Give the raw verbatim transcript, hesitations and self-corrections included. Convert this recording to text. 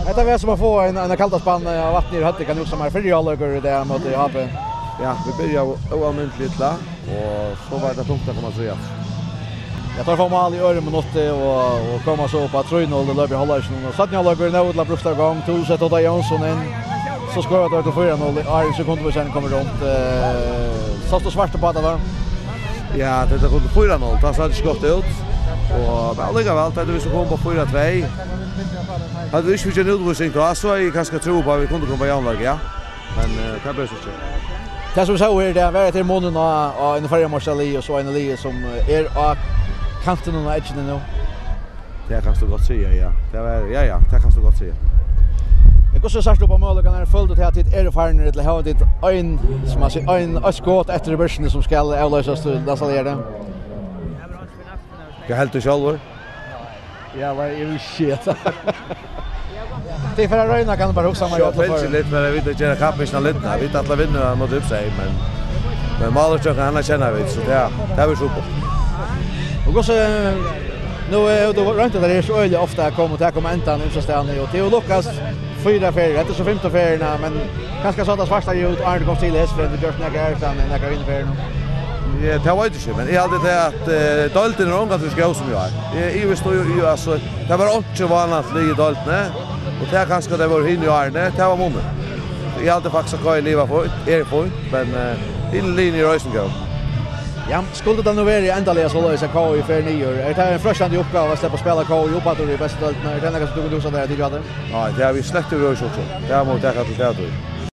Hetta var sum at fáa ein, ein kaldan spann av vatni í høvdið, kann eg hugsa mær. Fyrri hálvleikur í dag móti H B. Ja, vit byrjaðu óalmindiliga illa, og so var tað tungt at koma aftur. Ja, teir fáa mál í øðrum minutti og, og koma so upp á trý null í løpinum av hálvleikinum. Og seinni hálvleikur er nóg til at brúkta í gongd. Tú setti Odda Jónsson inn, so skorar teir til fýra null, áðrenn sekundavísarin kemur runt. Eh, sást tú svart upp á tað, va? Ja, tað kom til fýra null, tað sá ikki gott út. Og, men allíkavæl, tað er vit sum koma upp á fýra tvey. Høvdu vit ikki fingið eina útvísing tá, so hevði eg kanska trúð upp á, at vit kundu koma á javnleik, ja. Men, eh, tað bleiv so ikki. Tað sum vit sóu her, tað var, at tað er munurin á, á einum føroyameistarum liði og so einum liði sum, eh, er á kantinum á eggini nú. Tað kanst tú gott siga, ja. Tað var, ja, ja, tað kanst tú gott siga. Men hvussu sært tú upp á møguleikarnar? Følir tú til, at tit eru farnir, ella hava tit ein, sum man sigur, ein, eitt skot eftir í byrjuni sum skal avloysast til næsta leik? Hvat heldur tú sjálvur? Ja, hvat eg vil siga. Tað er fyri at royna, kann eg bara hugsa meg. Sjá, í øllum førum. Fylgja litt, men vit gera kappingina lidna. Vit ætla at vinna móti Uppsala, men, men málið hjá okkum, hann kennir vit, so tað, tað verður super. Og hvussu, nú er, hevur tú roynt tað her so øgiliga ofta at koma, og tað kemur enntá ymsastaðni, og tað hevur lukkast fýra ferðir. Hetta er so fimtu ferðina, men kanska sá tað svartari út, áðrenn tú komst til hesa ferðina, tú gjørdi nakað aðrastaðni, nakað av hinum ferðunum? Ja, tað veit eg ikki, men eg haldi tað at, eh, deildin er ongantíð so góð sum í ár. Eg ivist í, í, altso, tað var einki vánligt lið í deildini, og tað er kanska tað var hini árini, tað var munurin. Eg haldi faktiskt at K I liva fínt, er fínt, men, eh, hini liðini eru eisini góð. Ja, skuldi tað nú verið endaliga soleiðis at K I fer niður, er tað ein freistandi uppgáva at sleppa at spæla K I upp aftur í bestu deildini? Er tað nakað sum tú kundi hugsað tær at tikið á teg? Nei, tað havi eg slett ikki hugsað um. Tað má taka til tað, tí.